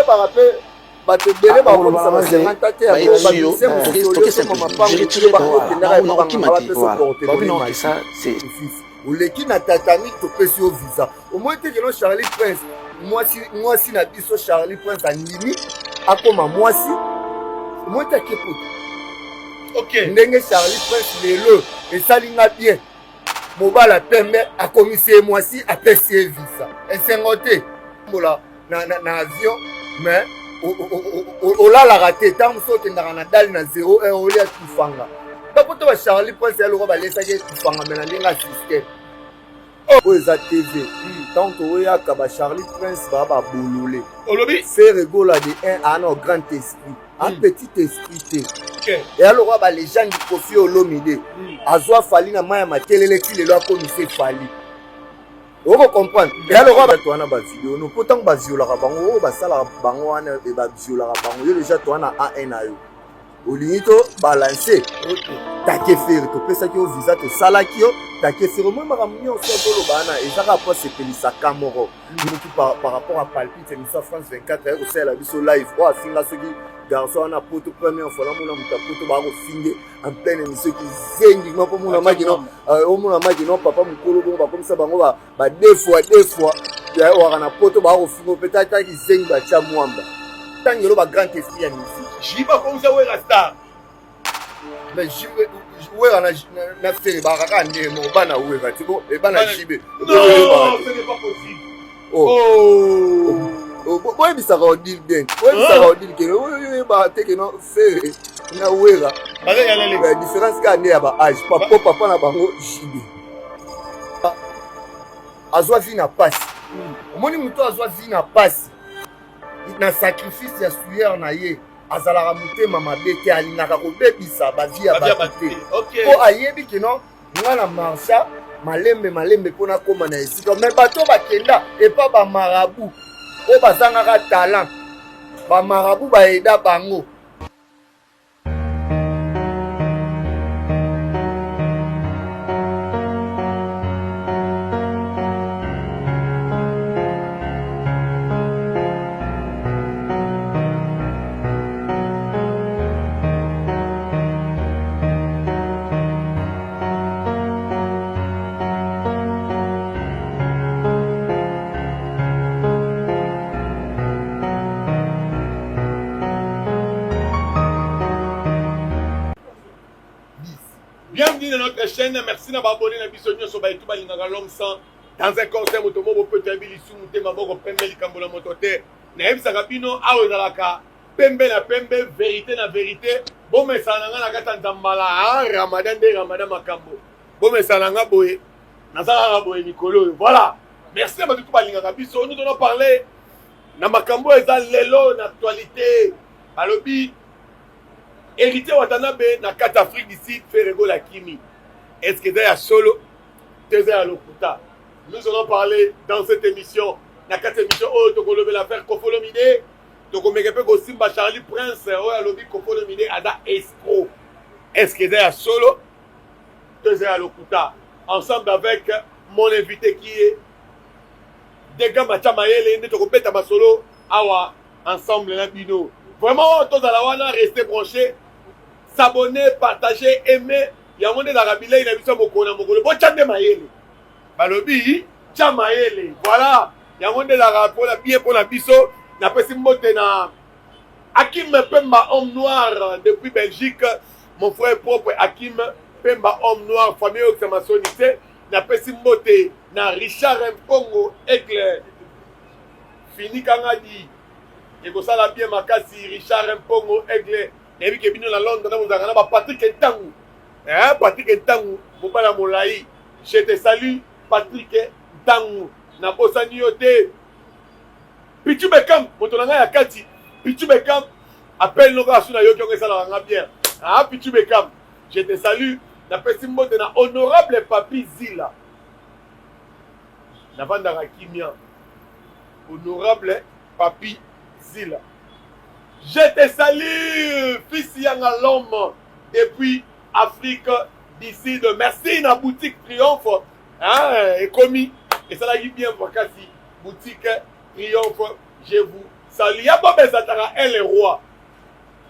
Oyebaka mpe bato ebele bakomisa ba 50 te ya bamusicien mosusu olioso mapango bakokendaka ebanganga bapesa porte oleki na tatami, topesi yo visa. Omoni te keno Charlie Prince, mwasi, mwasi na biso Charlie Prince andimi akoma mwasi. Omoni te ake poto. Ndenge Charlie Prince lelo esali nga bien, mobala pembe akomisi ye mwasi, apesi ye visa, esengo te mbola na avion, mais olalaka te. Ntango mosusu okendaka na dale na 0 heure, olia tufanga bapoto ba Charlie Prince ya lokwa balesaki tufanga, me na ndenge ya système oyo eza TV. Ntango toyaka ba Charlie Prince baa babolole. Olobi. Ferre Gola de 1 aa na grand esprit, un petit esprit te. Eya lokwa balégende Koffi Olomide azwa Fally na mai ya makelele ti lelo akomisa Fally. Oko comprendre, eya lokwa bato wana bavideo no mpo ntango baviolaka bango, oyo basalaka bango wana, baviolaka bango. Yo deja toa na A1 na yo, olingi to balance take Ferre, topesaki yo visa, tosalaki yo take Ferre. Omoi makambo nyonso toloba wana eza kaka po asepelisaka moko moki par rapport à Palpite, émission ya France 24 aye kosalela biso live oyo afinga soki garçon wana poto. Première fois namona moto ya poto baa kofinge en pleine émission, kizengi ma mpo mona makino, omona makino papa mokolo bongo bakomisa bango ba deux fois deux fois waka na poto, baa kofinga mpe tata kizengi batya mwamba ntangelo ba grand esprit ya musique. Jiba akomisa Wera star. Mais Wera na Ferre baka kaka nde moko, bana Wera ti bo bana JB. Non, ce n'est pas possible. Oh, boyebisaka Odile bien, boyebisaka Odile keno oyeba te keno Ferre na Wera différence kaka nde ya ba âge, papa papa na bango JB azwa vie na pasi. Omoni moto azwa vie na pasi, na sacrifice ya sueur na ye, azalaka motema mabe te, alingaka kobebisa bavie ya bato te, mpo ayebi keno nga na marcha malembe malembe mpo nakóma na esika. Me bato bakenda epa bamarabu oyo bazangaka talent, bamarabu baeda bango. Bienvenue dans notre chaîne. Merci d'avoir abonné na biso nyonso bayetu balingaka l'homme sans dans un corps moto moko mpe toyebi lisumu te, maboko pembe, likambo na moto te. Nayebisaka bino awa ezalaka pembe na pembe, vérité na vérité. Bomesana na nga na kati ya nzambala ramadan nde ramadan makambo. Bomesana na nga boye, naza kaka boye mikolo oyo. Voilà, merci na bato tu balingaka biso. Nous allons parler na makambo oyo eza lelo na actualité. Balobi Héritier Watanabe na kati Afrique du Sud, Ferre Gola kimi. Est-ce que eza ya solo to eza ya lokuta? Nous allons parler dans cette émission. Na kati émission oyo tokolobela affaire Koffi Olomide, tokomeka mpe kosimba Charlie Prince oyo alobi Koffi Olomide aza escroc. Est-ce que eza ya solo to eza ya lokuta? Ensemble avec mon invité qui est Dega Macha Mayele nde tokobeta masolo awa ensemble na bino. Vraiment tozala wana, rester branché, s'abonner, partager, aimer. Yango nde ezalaka bilei na biso mokolo na mokolo. Botya nde mayele, balobi tya mayele. Voilà, yango nde ezalaka mpona bien mpona biso. Napesi mbote na Hakim Pemba, homme noir depuis Belgique, mon frère propre Hakim Pemba, homme noir, famille oyo masoni te. Napesi mbote na Richard Mpongo Aigle finikangadi, ekosala bien makasi. Richard Mpongo Aigle, nayebi ke bino na Londres na bozalaka na baPatrik Ntangu, eh, Patrik Ntangu mobala molai, je te salue Patrik Ntangu, nabosani yo te. Pichu Bekam, moto na ngai ya kati, Pichu Bekam, appel noko asu na yoki yango esalaka nga bien. Ah, Pichu Bekam, je te salue. Napesi mbote na honorable Papi Zila, navandaka kimia. Honorable Papi Zila, je te salue, fils Yanga l'homme depuis Afrique du Sud. Merci na boutique Triomphe, hein, ekomi esalaki bien makasi. Boutique Triomphe, je vous Salut ya Bob ezataka un le roi.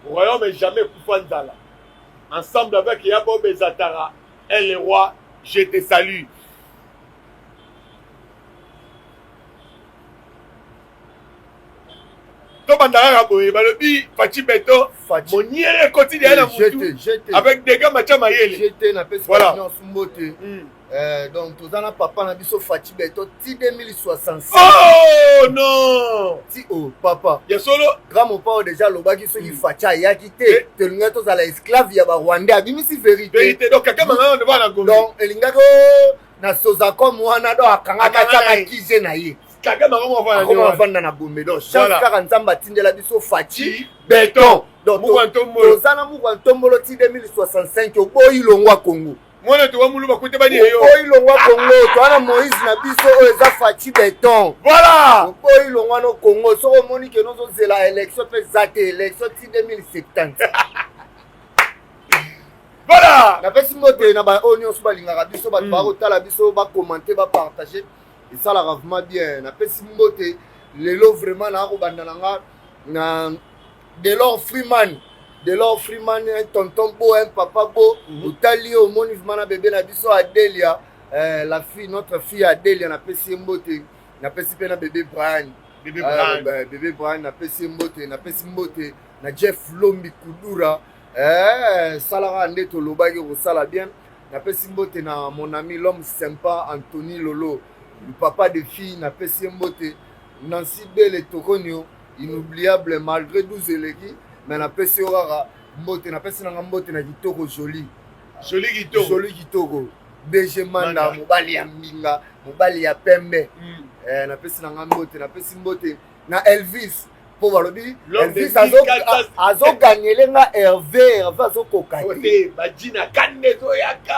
Royaume jamais kufa nzala. Ensemble avec ya Bob ezataka un le roi, je te salue. Tobanda kaka boye balobi Fatshi Beton moniere ekoti deya na mutu avec dégâts macha mayele. Voilà. Mbote. Donc toza na papa na biso Fatshi Beton ti 2065. Oh non! Ti oh papa. Ya solo grand mon père déjà lobaki soki Fatshi ayaki te, tolingaki tozala esclave ya ba Rwandais abimisi vérité. Vérité donc kaka mama na bana Gombe. Donc elingaki na Sozacom wana donc akangaka kaka kije na ye. Kagame akoma avanda na Gombe donc chance kaka Nzambe atindela biso Fatshi Beton. Donc toza na Mukwa Ntombolo ti 2065 oboyi longwa Congo. Mwana to wamulu bakute bani eyo. Oboyi longwa Congo, toza na Moïse na biso oyo eza Fatshi Beton. Voilà. Oboyi longwa no Congo, soko omoni ke nozozela élection pe za te, élection ti 2070. Voilà. Napesi mbote na ba oyo nyonso balingaka biso, bato bakotala biso, bakommente, bapartage. Esalaka vraiment bien. Napesi mbote lelo vraiment na kobanda na nga na Delors Freeman. Delors Freeman, un tonton beau, un papa beau. Otali omoni vraiment na bébé na biso Adelia, la fille, notre fille Adelia napesi ye mbote, napesi pe na bébé Brian. Bébé Brian. Bébé Brian napesi ye mbote, napesi mbote na Jeff Lombi Kudura. Salaka nde tolobaki kosala bien. Napesi mbote na mon ami l'homme sympa Anthony Lolo, le papa de fille, napesi ye mbote. Nancy Bele Tokonio, inoubliable malgré 12 eleki, mais napesi yo kaka mbote, napesi nanga mbote na kitoko joli. Joli kitoko. Joli kitoko. DG Manda, mobali ya mbinga, mobali ya pembe. Napesi nanga mbote, napesi mbote na Elvis. Po balobi Elvis azoganyele nga Hervé, Hervé azokoka te.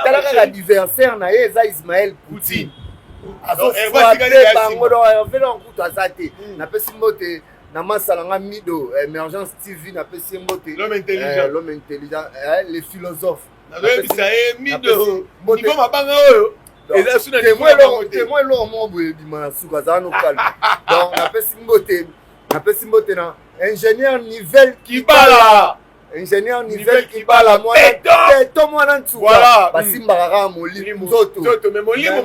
Tala kaka adversaire na ye eza Ismaël Poutine. Azofrappe bango donc Hervé donc kutu aza te. Napesi mbote na masala nga Mido Emergence TV, napesi mbote. L'homme intelligent. L'homme intelligent, les philosophes. Nazoyebisa ye Mido, niveau mabanga oyo eza suna témoin eloko moko boye ebima na suka azala no calme. Donc napesi mbote, napesi mbote na ingénieur Nivel Kibala. Ingénieur Nivel Kibala, mwana beto, mwana nsuka. Basimbaka kaka molimo nzoto. Nzoto, mais molimo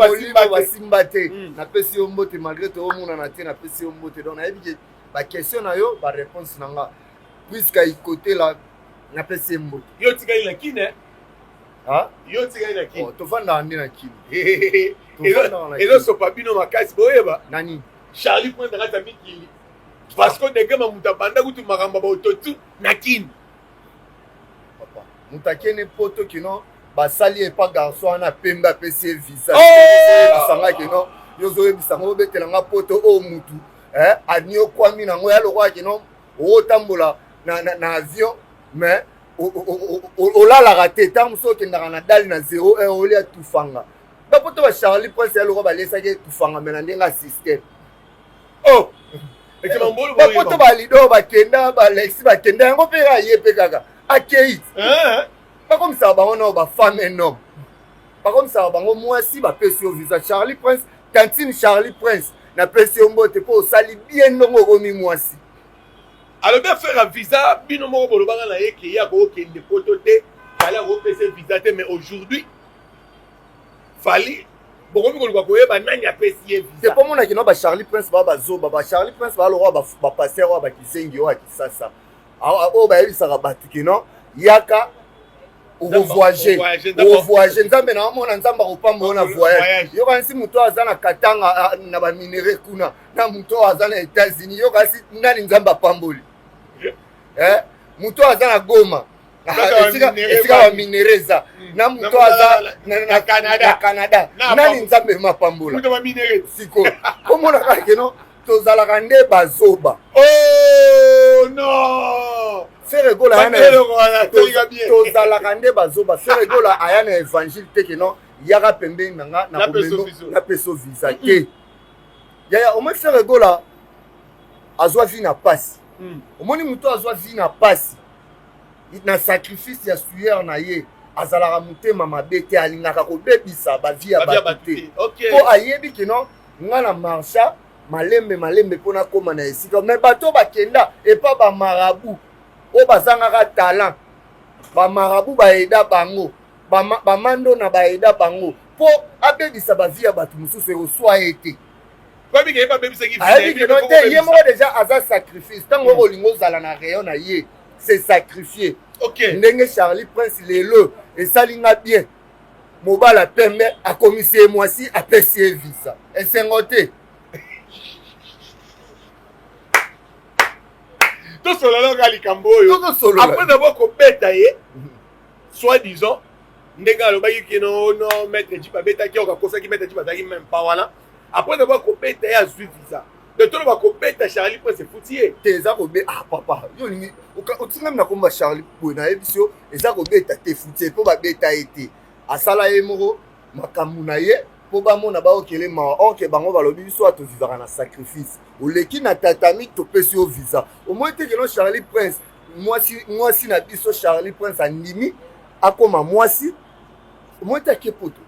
basimba te. Napesi yo mbote malgré tomonana te, napesi yo mbote. Donc nayebi ke ba question na yo, ba réponse na nga. Puisque ikotela napesi ye mbote. Yo tikali na Kine? Ah? Yo tikali na Kine. Oh, tovandaka nde na Kine. Ezosopa bino makasi boyeba. Nani? Charlie Pointe na kati ya mikili. Vasco de Gama mutu abanda kutu makambo ba ototu na Kine. Papa, mutu akende poto kino basali epa garçon wana pembe apesi ye visa. Oyebisanga kino, yo ozoyebisa ngo obetela nga poto oyo mutu, aniokwami nango ya lokola kino otambola na avion mais olalaka te ntango mosusu okendaka na dale na 0 heure olia tufanga. Bapoto ba Charlie Prince ya lokola balesaki etufanga mais na ndenge ya système. Oh! Bapoto ba Lido bakenda, ba Lexi bakenda, yango mpe kaka ye mpe kaka akei. Bakomisaka bango nao ba femme un homme. Bakomisaka bango mwasi bapesi yo visa. Charlie Prince, tantine Charlie Prince, napesi yo mbote mpo osali bien ndongo okomi mwasi. Alobi affaire ya visa, bino moko bolobaka na ye ke ye akokende poto te, Fally akopesa visa te, mais aujourd'hui Fally bokomi koluka koyeba nani apesi ye visa. Te po monaki no ba Charlie Prince ba bazoba, ba Charlie Prince ba lokola ba pasteur oyo ba kizengi oyo ya Kisasa. Oyo bayebisaka bato ke non, yaka okovoyager, okovoyager. Nzambe na omona Nzambe akopambola na voyage. Yokanisi moto aza na Katanga na ba minerais kuna, na moto aza na États-Unis, yokanisi nani Nzambe apamboli. Moto aza na Goma, esika ba minerais eza, na moto aza na Canada, nani Nzambe mapambola. Sikoyo omonaka ke non, tozalaka nde bazoba. Oh non! Ferre Gola aya na tozalaka nde bazoba. Ferre Gola aya na évangile te ke non, yaka pembeni na nga na komendo na peso visa te. Yaya, omoni Ferre Gola azwa vie na pasi. Omoni moto azwa vie na pasi na sacrifice ya sueur na ye, azalaka motema mabe te, alingaka kobebisa ba vie ya bato te. Po ayebi ke non, nga na marcha Malembe malembe mpo nakóma na esika. Mais bato bakenda epa bamarabu oyo bazangaka talent, bamarabu baeda bango, bamando na baeda bango mpo abebisa bavie ya bato mosusu, ekoswa ye te. Ayebi keno te, ye moko déjà aza sacrifice. Ntango oyo olingi ozala na rayon na ye, c'est sacrifié. Ndenge Charlie Prince lelo esali nga bien, mobala pembe akomisi ye mwasi, apesi ye visa, esengo te. Tosololaka likambo oyo. Tozosolola. Après d'abord kobeta ye, soit disant ndenge alobaki kino no Maître Jip abetaki, oyo akosaki Maître Jip azalaki même pas wana. Après d'abord kobeta ye, azwi visa. Donc toloba kobeta Charlie Prince efuti ye? Te, eza kobe. Ah papa, yo olingi otingami na komba Charlie boye. Nayebi yo, eza kobeta te futi ye mpo babeta ye te. Asala ye moko makambo na ye mpo bamona, baokele mawa. Or que bango balobi biso awa tovivaka na sacrifice. Oleki na tatami, topesi yo visa. Omoi te keno Charlie Prince mwasi, mwasi na biso Charlie Prince andimi akóma mwasi. Omoi te ake poto.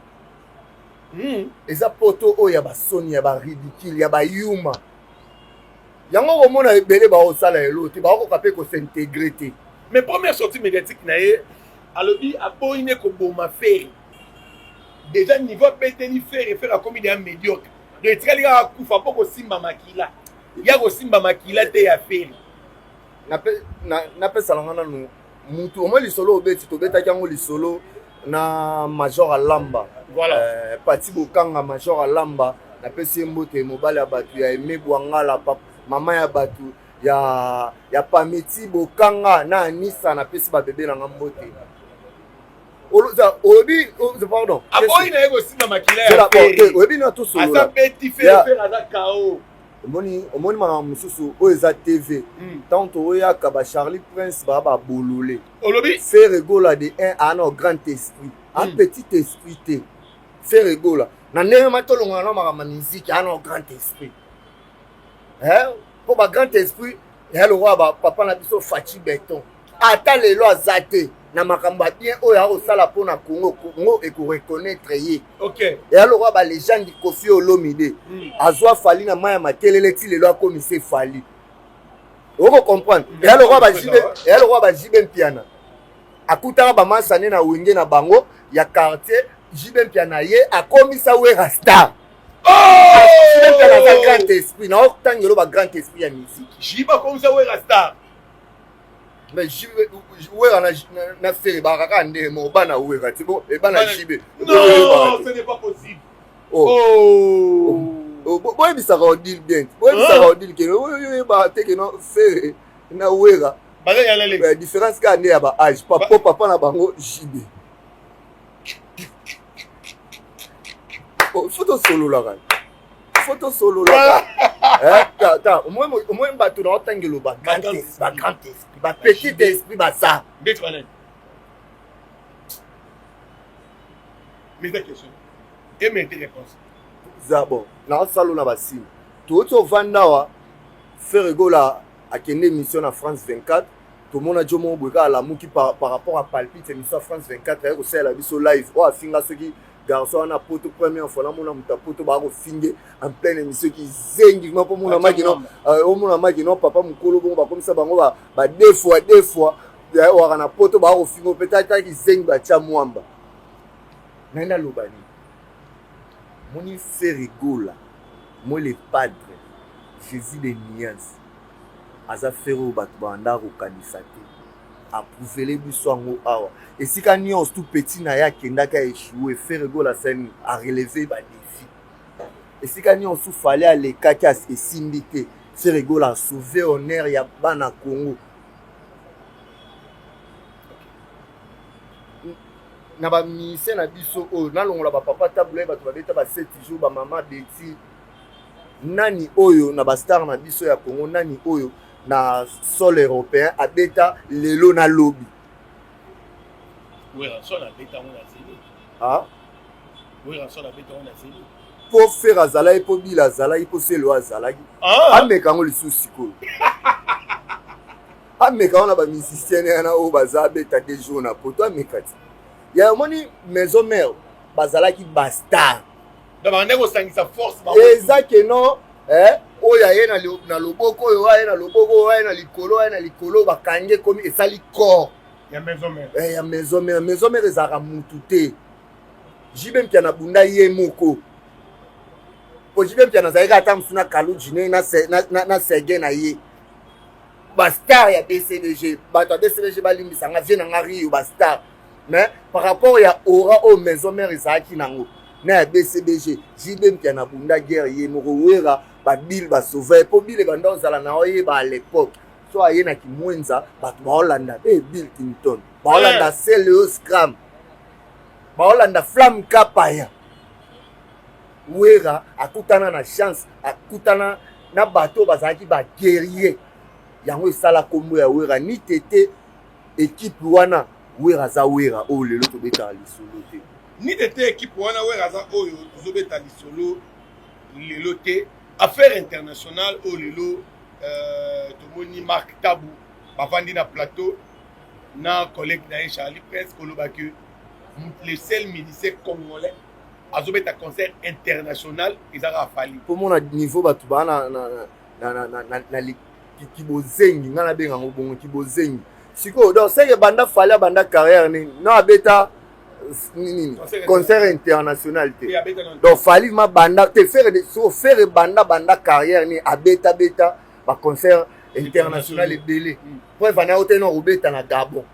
Eza poto oyo ya basoni, ya baridicule, ya bayuma. Yango komona ebele baosala elo te, baokoka mpe kos'intégrer te. Mais première sortie médiatique na ye, alobi aboyi ne koboma Ferre. Déjà niveau abeteli Ferre, Ferre akomi deya médiocre. Donc etikali kaka kufa mpo kosimba makila ya kosimba makila te ya Ferre. Napesala nga nanu mutu omoi lisolo obeti, tobetaki yango lisolo na Major Alamba. Pati Bokanga, Major Alamba, napesi ye mbote. Mobali ya bato ya Eme Bwangala, mama ya bato ya Pameti Bokanga na Anisa, napesi babebe na nga mbote. Olobi, pardon. Aboyi na ye kosimba makila ya Ferre. Oyebi na tosolola. Aza beti Ferre, Ferre aza kao. Omoni makambo mosusu oyo eza TV. Ntango toyaka, baCharlie Prince baa babolole. Olobi. Ferre Gola de 1 ana grand esprit, un petit esprit te. Ferre Gola na ndenge ma tolongola na makambo ya miziki, ana grand esprit mpo bagrand esprit ya lokola bapapa na biso Faci Beton, ata lelo aza te na makambo ya bien oyo akosala mpona Congo, Congo ekoreconnaître ye. Eya lokola balégende Kofi Olomide, azwa Fally na mai ya makelele ti lelo akomisa Fally. Oko comprendre, eya lokola baJB Mpiana, akutaka bamasane na Wenge na bango ya quartier. JB Mpiana ye akomisa Wera star. JB Mpiana aza grand esprit na otangelo, bagrand esprit ya musique. JB akomisa Wera star. Mais Wera na Ferre bakaka kaka nde moko, bana Wera ti bo ebana JB. Non, ce n'est pas possible. Oh. Boyebisaka Odile bien, boyebisaka Odile keno oyeba te keno Ferre na Wera différence kaka nde ya baage, po papa na bango JB. Faut tosololaka, faut tosololaka. Omoi bato na otangelo, bagrand esprit, bapetit esprit baza. Ndeti banani? Mais question emete réponse. Za bon, naosala na basime. Touti ovanda awa, Ferre Gola akende émission na France 24. Tomona jo moko boye kaka alamuki par rapport à palpite, émission ya France 24, aye kosalela biso live oyo afinga soki garçon wana poto. Première fois namona moto ya poto baa kofinge en pleine émission, kizengi ma mpo mona maki no, omona maki no papa mokolo bongo bakomisa bango ba deux fois deux fois waka na poto, baa kofinga mpe tata kizengi batya mwamba ngai. Naloba nini? Moni Ferre Gola, moi le padre Jésus de nuance, aza Ferre oyo bato banda kokanisa te. Aprouvele biso yango awa esika nyonso tout petit na ye akendaki aéchoué, Ferre Gola asali, arelevé badéfi. Esika nyonso Fally alekaki esimbi te, Ferre Gola asauve honneur ya bana Congo. Na bamusicien na biso oyo nalongola bapapa tabula, bato babeta ba 7 jours, bamama beti nani oyo na bastar na biso ya Congo, nani oyo na sol européen abeta lelo na lobi? Werrason abeta yango na Zénith. Ah? Werrason abeta yango na Zénith. Mpo Ferre azalaki, mpo Bila azalaki, mpo Selo azalaki. Ameka yango lisusu sikoyo, ameka wana bamusicien wana oyo baza abeta 2 jours na poto, ameka ti ya omoni Maison Mère bazalaki bastar. Donc bande kosangisa force. Eza keno. Oyo aye na loboko, oyo aye na loboko, oyo aye na likolo, aye na likolo, bakangi, ekomi esali corps ya Maison Mère. Eh, ya Maison Mère. Maison Mère ezalaka mutu te. JB Mpiana bunda ye moko, po JB Mpiana azalaki ata mosu na Kaluji na sege na ye, bastar ya BCBG. Bato ya BCBG balimbisanga, vie na nga Rio, bastar. Mais par rapport ya aura oyo Maison Mère ezalaki nango na ya BCBG, JB Mpiana bunda guerre ye moko. Wera babile basauve, mpo bile banda ozala na oyeba à l'époque, so aye na Kimwenza, bato baolanda e Bill Clinton, baolanda Celeo Scram, baolanda Flamme Kapaya. Wera akutana na chance, akutana na bato oyo bazalaki baguerrier. Yango esala nkombo ya Wera. Ni tete équipe wana, Wera aza Wera oyo lelo tobetaka lisolo te. Ni tete équipe wana, Wera aza oyo tozobeta lisolo lelo te. Affaire internationale oyo lelo, tomoni Marc Tabu bavandi na plateau na collègue na ye Charlie Prince, koloba ke le seul musicien congolais azobeta concert international eza kaka Fally. Mpo mona niveau bato baa na kibozengi, ngai nabenga yango bongo, kibozengi. Sikoyo donc seke banda Fally abanda carrière nini na abeta nini concert international te. Donc Fally ma banda te, Ferre so Ferre banda carrière nini abetabeta baconcert international ebele. Po evanda yo te na kobeta na Gabon,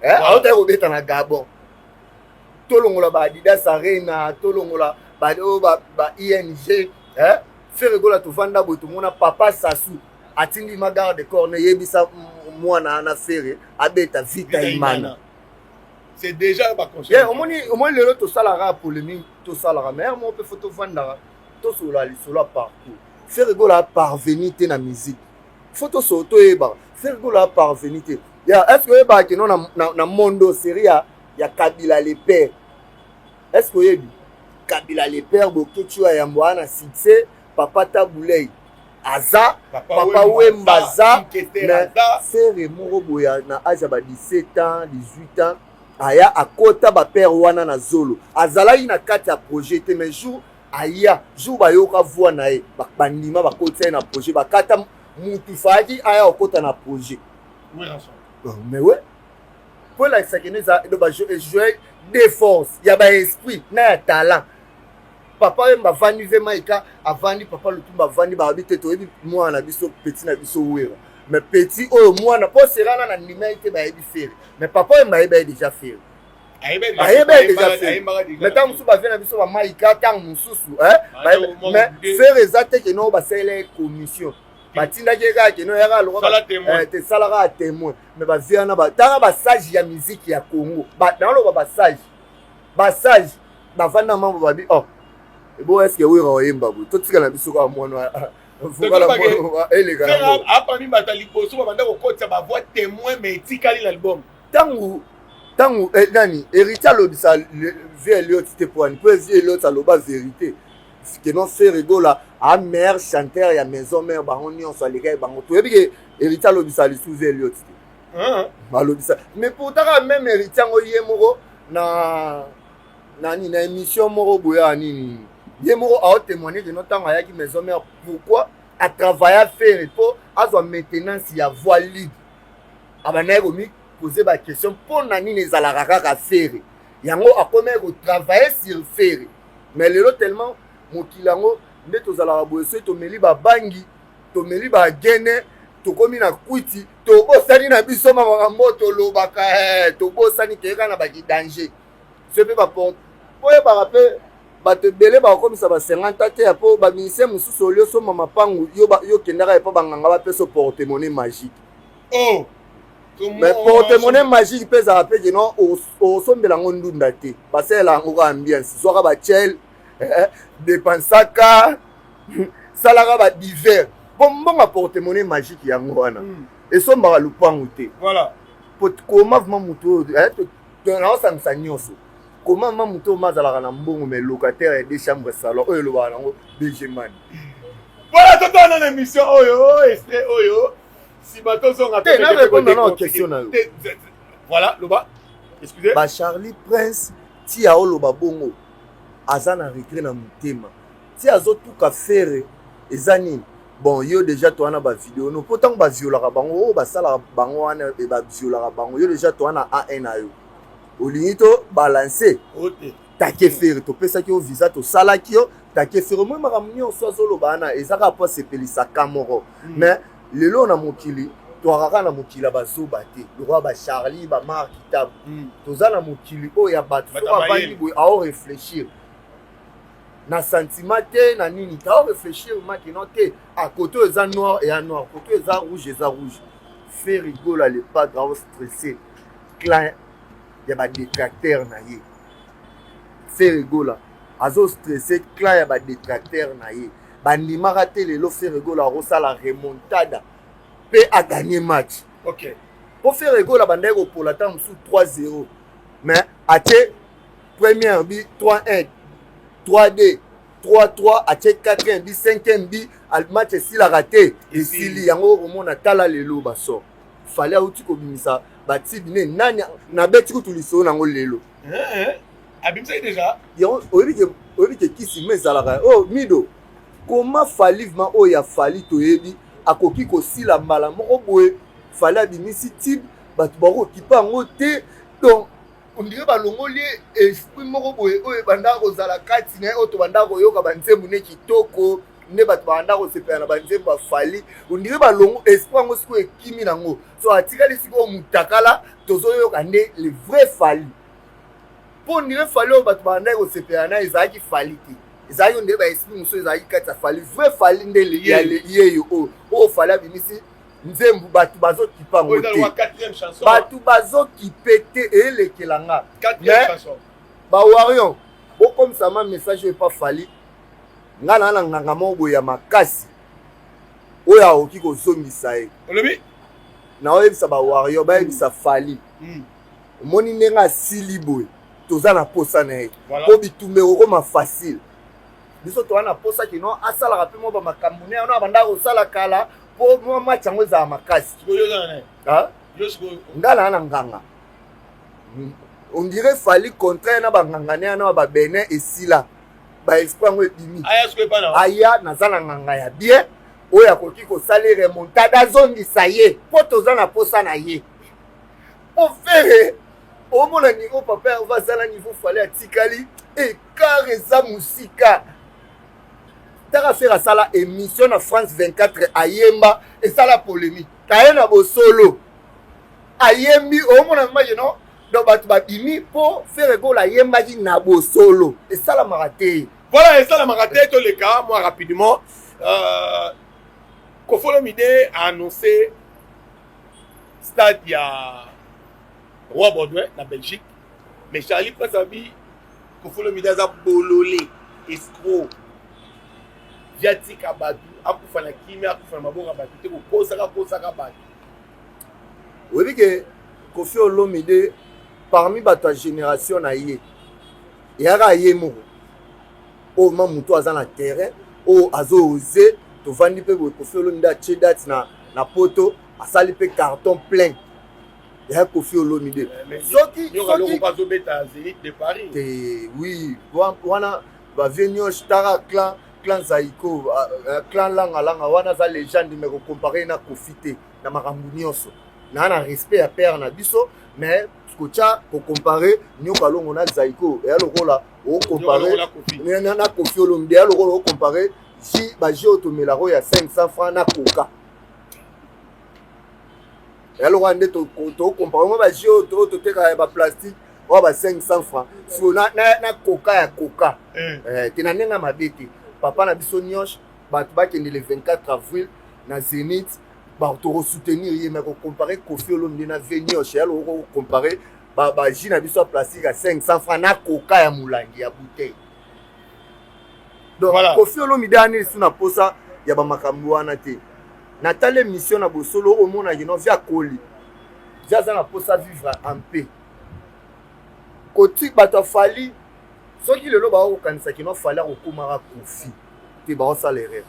aotaki kobeta na Gabon. Tolongola ba Adidas Arena, tolongola oyo ba ING. Ferre Gola, tovanda boye, tomona papa Sasu atindi ma garde corps neyebisa mwana na Ferre abeta Vita Imana. C'est déjà baconcert. Omoni, omoni lelo tosalaka polémique, tosalaka, mais moko mpe faut tovandaka, tosolola lisolo ya parcours. Ferre Gola aparveni te na musique. Faut tosolo, toyebaka Ferre Gola aparveni te. Ya est ce que oyebaka keno na mondo série ya Kabila le père? Est ce que oyebi Kabila le père? Boketi oyo ya yambo wana na succès, papa Tabulei aza, papa Wemba aza, mais Ferre moko boye na age ya ba 17 ans, 18 ans, aya akota bapère wana na zolo. Azalaki na kati ya projet te, mais jour aya, jour bayoka voix na ye, bandima, bakotisa ye na projet. Bakata mutu fayaki aya kokota na projet, mais we mpo elakisaki eza bajouer de force ya baesprit na ya talent. Papa Wemba avandi, ve Maika avandi, papa Lutumba avandi, bayebi te, toyebi mwana na biso, petit na biso Wera. Mais petit oyo mwana mpo serana na ndima ye te, bayebi Ferre. Mais papa Wemba ayeba ye déjà Ferre, ayeba ye déjà Ferre. Mais ntango mosusu bavie na biso bamaika, ntango mosusu, mais Ferre eza te keno basalela ye commission, batindaki ye kaka keno yaka lokola te, salaka ya témoin. Mais bavie wana, tanga basage ya musique ya Congo, naoloba basage, basage bavanda mambo, babi: "Oh ebo, est-ce Wera oyemba boye? Totika na biso kaka mwana eleka." Apami bato ya liboso babanda kokotisa bavoix témoin, mais etikali na album. Ntango nani, Héritier alobisa vie Eliot te, po ani mpo vie Eliot aloba vérité keno Ferre Gola a meilleur chanteur ya Maison Mère, bango nyonso alekaki bango. Toyebi ke Héritier alobisa lisusu vie Eliot te, alobisa. Mais pourtant kaka même Héritier yango ye moko na nani, na émission moko boye ya nini, ye moko aotémoigne keno ntango ayaki Maison Mère, pourquoi atravailla Ferre? Mpo azwa maintenance ya voix libre. Abandaki komipose baquestion mpo na nini ezalaka kaka Ferre. Yango akomaki kotravaille sur Ferre. Mais lelo, tellement mokili yango nde tozalaka boye, soki tomeli babangi, tomeli bagene, tokomi na kwiti, tobosani na biso makambo tolobaka, tobosani, toyeka na baki danger. So mpe baporte oyebaka mpe bato ebele bakokomisa ba 50 te, mpo bamusicien mosusu olie osomba mapangu, yo kendaka epa banganga, bapesa porte-monnaie magique. Oh. Mais porte-monnaie magique mpe ezalaka mpe keno osombela yango ndunda te, basalela yango kaka ambiance, zwaka bachel, dépensaka, salaka badivers, mpo mbongo ya porte-monnaie magique yango wana esombaka lupangu te. Voilà. Po koma vraiment motu oyo naosangisa nyonso, koma ma motu oyo azalaka na mbongo, mais locataire ya deux chambres salon oyo elobaka nango BG Mani. Voilà, totala na émission oyo, extrait oyo, nsima tozonga. Te, na répondre na question na yo. Voilà, loba, excusez. Ba Charlie Prince ti aoloba bongo, aza na regret na motema, ti azotuka Ferre eza nini? Bon, yo déjà toa na bavideo no, mpo ntango baviolaka bango, oyo basalaka bango wana, baviolaka bango, yo déjà toa na a1 na yo, olingi to balance take Ferre. Topesaki yo visa, tosalaki yo take Ferre. Moi, makambo nyonso azoloba wana eza kaka mpo asepelisaka moko. Mais lelo na mokili, toaka kaka na mokili ya bazoba te, lokola baCharlie, baMark Tabu. Toza na mokili oyo ya bato soki avandi boye, aoréfléchir na sentiment te, na nini te, aoréfléchir makino te. Ah, côté oyo eza noir, eya noir, côté oyo eza rouge, eza rouge. Ferre Gola le padre aostresse clan ya badétracteur na ye. Ferre Gola azostresse clan ya badétracteur na ye. Bandimaka te lelo Ferre Gola akosala remontada mpe aganye match. Mpo Ferre Gola bandaki kopola ntango mosusu 3-0, mais atie première but 3-1, 3-2, 3-3, atie 4e but, 5e but, match esilaka te, esili yango. Okomona, tala lelo baso Fally auti kobimisa batibi ne nani nabeti kutu lisolo nango lelo. Abimisaki déjà. Yango oyebi ke kisi ma ezalaka oyo mido koma Fally vraiment oyo ya Fally toyebi akoki kosila mbala moko boye. Fally abimisi tube, bato bakokipa yango te. Donc on dirait balongoli ye esprit moko boye oyo ebandaka kozala kati na ye, oyo tobandaka koyoka banzembo ne kitoko, nde bato babanda kosepela na banzembo ya Fally. On dirait balongo esprit yango, sikoyo ekimi nango, so atikali sikoyo mutakala. Tozoyoka nde le vrai Fally, mpo on dirait Fally oyo bato babandaki kosepela na ezalaki Fally te, ezalaki nde baesprit mosusu ezalaki kati ya Fally. Vrai Fally nde yeyo oyo Fally abimisi nzembo, bato bazokipa yango te, bato bazokipe te, eyelekela nga. Mais bawarrior, bokomisama message oyo epa Fally. Nga na nganga moko boye ya makasi oyo akoki kozongisa ye. Olobi? Naoyebisa bawarrior, bayebisa Fally, omoni ndenge asili boye, toza na posa na ye mpo bitumba ekokoma facile. Biso toza na posa kino asalaka mpe mwa bamakambo ne wana abandaka kosala kala, mpo mwa match yango ezala makasi. Nga na nganga, on dirait Fally contraire na banganga ne wana babenin, esila, baesprit yango ebimi. Aya, naza na nganga ya bien oyo akoki kosala remontada, azongisa ye, mpo toza na posa na ye. Mpo Ferre, omona niveau papa yango azala, niveau Fally atikali, écart eza mosika. Taka Ferre asala émission na France 24, ayemba, esala polémique, aye na bosolo, ayembi, omona make no. Donc bato babimi mpo Ferre Gola ayembaki na bosolo, esalamaka te. Voilà, esalamaka te. Toleka moi rapidement. Koffi Olomide a annoncé stade ya Roi Baudouin na Belgique, mais Charlie Prince abi Koffi Olomide aza bolole, escroc, viatika bato, akufa na kimia, akufa na maboko ya bato te, kokosaka kosaka bato. Oyebi ke Koffi Olomide, parmi bato ya génération na ye, eyaka ye moko oyo ma motu aza na terrain oyo azo ose. Tovandi mpe boye, Koffi Olomide atie date na Poto, asali mpe carton plein ya Koffi Olomide. Soki azobeta Zénith de Paris. Te, oui, wana bavieux nyonso, tara clan Zaiko, clan Langalanga wana aza légende, mais kocompare na Koffi te na makambo nyonso. Naa na respect ya père na biso, mais kotya kocompare Nyoka Longo na Zaiko eya lokola ocompare na Koffi Olomide, eya lokola ocompare jus, bajus oyo tomelaka oyo ya 500 francs na Coca. Eya lokola nde tocompare ngo bajus oyo totekaka ya baplastique oyo ba 500 francs siko na Coca ya Coca te. Na ndenge ya mabe te, papa na biso nyonso, bato bakende le 24 avril na Zénith, tokosoutenir ye, mais kocompare Koffi Olomide na vieux nyonso ya loko kocompare bajus na biso ya plastique ya 500 francs na Coca ya molangi ya bouteille. Donc voilà. Koffi Olomide ani lisu na posa ya bamakambo wana te. Natali émission na bosolo, omonaki no vieux akoli, vieux aza na posa vivre en paix. Koti bato aFally, soki lelo bakokokanisaki no Fally akokomaka Koffi te, baosala erreur.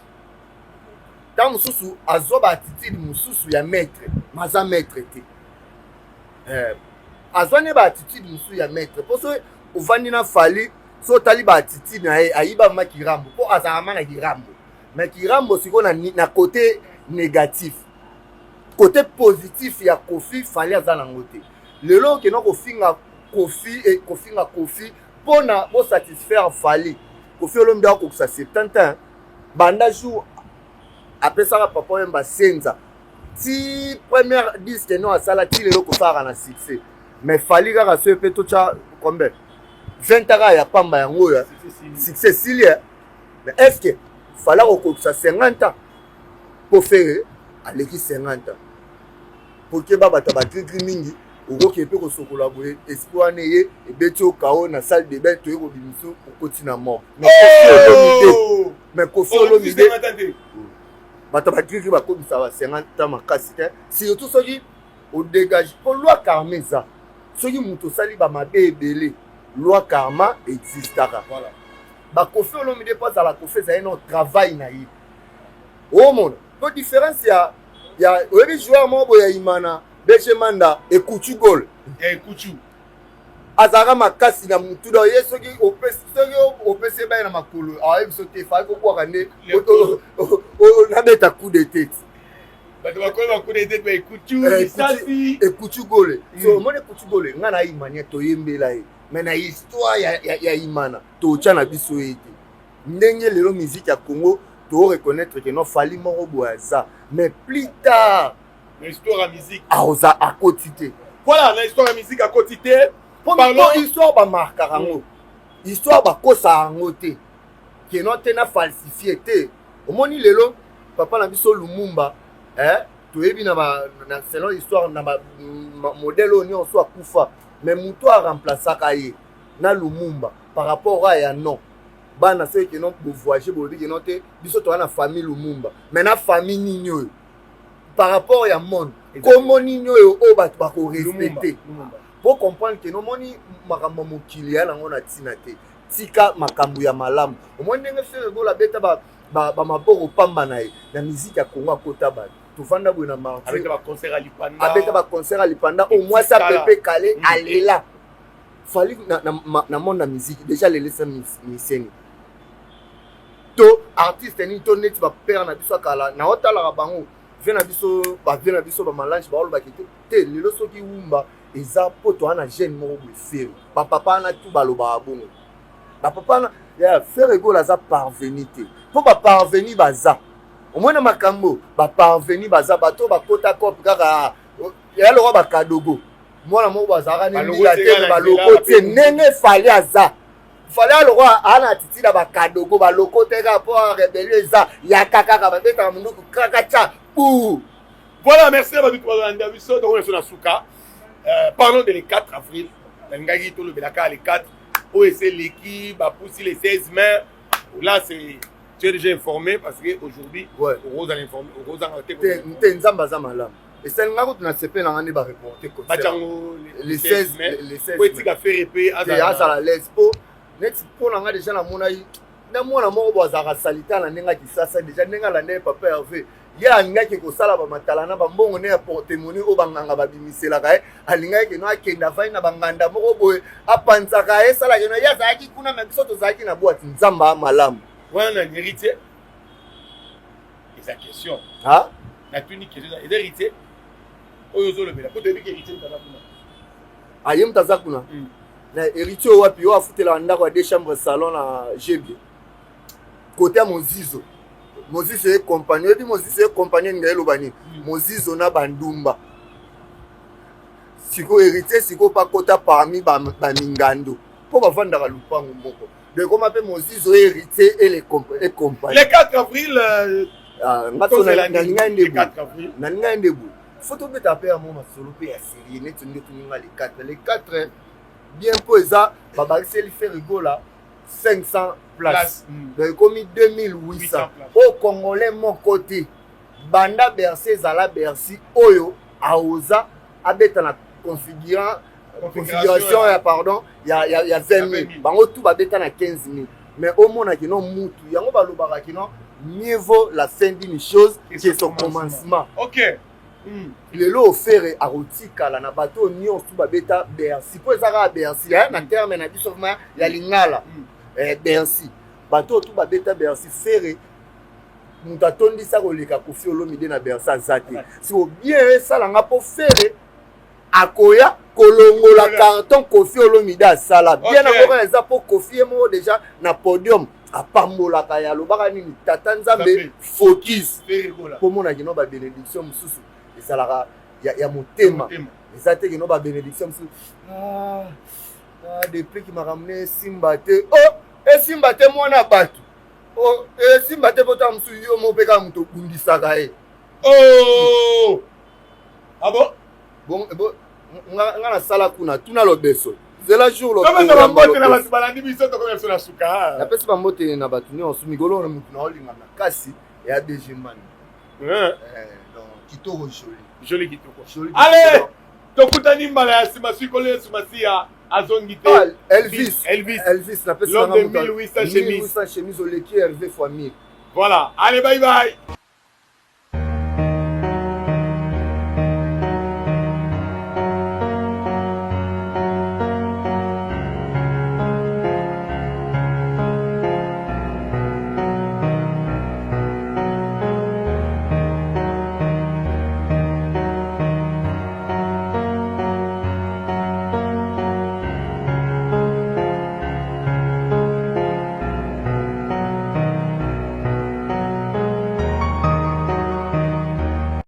Ntango mosusu azwa baattitude mosusu ya maître, ma aza maître te. Azwa nde baattitude mosusu ya maître, mpo so ovandi na Fally, so otali baattitude na ye, ayiba ma kirambo, mpo azalaka ma na kirambo. Mais kirambo sikoyo na côté négatif, côté positif ya Kofi, Fally aza nango te. Lelo okenda kofinga Kofi, kofinga Kofi mpona bosatisfaire Fally. Kofi Olomide akokisa 70 ans. Banda jour apesaka Papa Wemba Senza ti première disque no asala, ti lelo kosalaka na succès. Mais Fally kaka soki mpe totya combien, 20 kaka ya pamba yango oyo, succès esili. Mais est ce que Fally akokokisa 50 ans? Mpo Ferre aleki 50 ans. Po keba, bato bagrigri mingi, okoki mpe kosokola boye, esprit wana eye ebeti okao na salle de bain, toye kobimisa, okoti na mort. Mais Kofi Olomide, bato bagrigri bakomisa ba 50 ans makasi te, surtout soki odégage, mpo loi karma eza. Soki moto osali bamabe ebele, loi karma existaka. Bakofi Olomide, mpo azala Kofi, ezali na travail na ye. Omona po différence ya oyebi joueur moko boye ya Imana BG Manda, Ekutu Gol. Ekutu. Azalaka makasi na mutu. Do ye soki opesi ye baye na makolo, ayebi so te. Fallait kobwaka nde nabeta coup de tête. Bato bakoyi ba coup de tête, ba Ekutu lisasi. Ekutu Gole. So omoni Ekutu Gole, ngai na Imania toyembela ye, mais na histoire ya Imana totya na biso ye te. Ndenge lelo musique ya Congo toreconnaître ke non, Fally moko boye aza, mais plus tard na histoire ya musique aoza akoti te. Voilà, na histoire ya musique akoti te. Mpo histoire bamarkaka yango, histoire bakosaka yango te, keno te na falsifie te. Omoni lelo papa na biso Lumumba, eh, toyebi na selon histoire na bamodèle oyo nyonso akufa, mais moto aremplaçaka ye na Lumumba par rapport a ya non bana. Soki keno bovoyage, bolobi keno te, biso toza na famille Lumumba, mais na famille nini oyo par rapport ya monde, kombo nini oyo oyo bato bakorespecte po comprendre ke nomoni makambo ya mokili ya nango na ntina te. Tika makambo ya malamu. Omoni ndenge Ferre Gola abeta bamaboko pamba na ye na miziki ya Kongo, akota bato, tovanda boye na Martyr, abeta baconcert ya lipanda oyo mwasi apepe kale alela. Fally na monde ya musique déjà alelesa miseni to artiste nini to neti bapère na biso ya kala. Naotalaka bango, vie na biso, bavie na biso, bamalange baolobaki te te. Lelo soki wumba eza mpo toza na jeune moko boye Ferre. Bapapa wana tu balobaka bongo, bapapa wana ya Ferre Gola aza parvenu te, mpo baparvenu baza omona makambo, baparvenu baza bato bakota cope kaka ya lokwa bakadogo, mwana moko bazalaka ne mbila te, baloko te. Ndenge Fally aza, Fally alokwa aa na titi na bakadogo, baloko te kaka mpo rébellion eza yaka kaka babetaka monduku kaka tya bu. Voilà, merci na bato bazolanda biso. Tokomi biso na suka. Parlons de le 4 avril. Nalingaki tolobelaka le 4 oyo ese eleki, bapusi le 16 mai. Là, c'est tu es déjà informé, parce que aujourd'hui okozala informé, okozanga te. Te, Nzambe aza malamu. Esalinga kutu na sepe nanga nde bareporte. Batiango le 16 mai, le 16. Po etika Ferre mpe. Azala l'aise, mpo neti mpo na nga déjà namonaki na mwana moko bo azalaka salita na ndenge ya Kisasa. Déjà ndenge alanda ye papa Hervé, ye alingaki kosala bamatala na bambongo ne ya porte-monnaie oyo banganga babimiselaka ye. Alingaki keno akende avandi na banganda moko boye, apanzaka ye, esalaka keno ye azalaki kuna, me biso tozalaki na bwati. Nzambe a malamu. Wana na héritier eza question. Natuni question, eza héritier oyo ozolobela, po toyebi ke héritier aza kuna. Aye, moto aza kuna na héritier oyo wapi? Oyo afutelaka ndako ya deux chambres salon na Gebie, kote ya Mozizo. Mozizo ye compagnie, oyebi Mozizo ye compagnie elinga eloba nini? Mozizo na bandumba. Sikoyo héritier sikoyo mpe akota parmi bamingando, mpo bavandaka lupango moko. Donc ekoma mpe Mozizo, héritier et compagnie. Le 4 avril. Nalingai nde boye, nalingai nde boye, faut tobeta mpe yango masolo mpe ya série neti nde toninga le 4, le 4 bien, mpo eza babakiseli Ferre Gola 500 place, donc ekomi 2800. Oyo Congolais moko te banda Bercy ezala Bercy oyo aoza abeta na configuration ya, pardon, ya 20 000. Bango tu babeta na 15 000, mais omona kino mutu yango balobaka kino mieux vaut la fin d'une chose que son commencement. Lelo Ferre akotikala na bato oyo nyonso babeta Bercy, mpo eza kaka Bercy na terme na biso vraiment ya lingala, Bercy, bato oyo tu babeta Bercy, Ferre. Moto atondisa koleka Koffi Olomide na Bercy aza te. Siko bien esala nga mpo Ferre akoya kolongola carton Koffi Olomide asala bien. Yango kaka eza mpo Koffi ye moko déjà na podium apambolaka ye, alobaka nini? Tata Nzambe focus, mpo mona kino babénédiction mosusu ezalaka ya motema. Eza te kino babénédiction mosusu, ah, ah, depuis ki makambo ne esimba te, oh, esimba te, mwana bato, oh, esimba te, mpo ta mosusu yo mo mpe kaka moto obundisaka ye. Oh! Ah bon? Bon, bon, nga nasala kuna, tuna lobeso, zela jour. Topesa bambote na bato balandi biso, tokomi biso na suka. Napesi bambote na bato nyonso. Mikolo wana motu na olinga makasi ya DG Mani. Donc kitoko, joli. Joli, kitoko. Joli. Allez, tokutani mbala ya nsima. Sikolo Yesu Masiya azongi te. Ah, Elvis. Elvis. Elvis, napesi l'homme de 1800 chemise. 1800 chemise, oleki Hervé fois 1000. Voilà, allez, bye bye.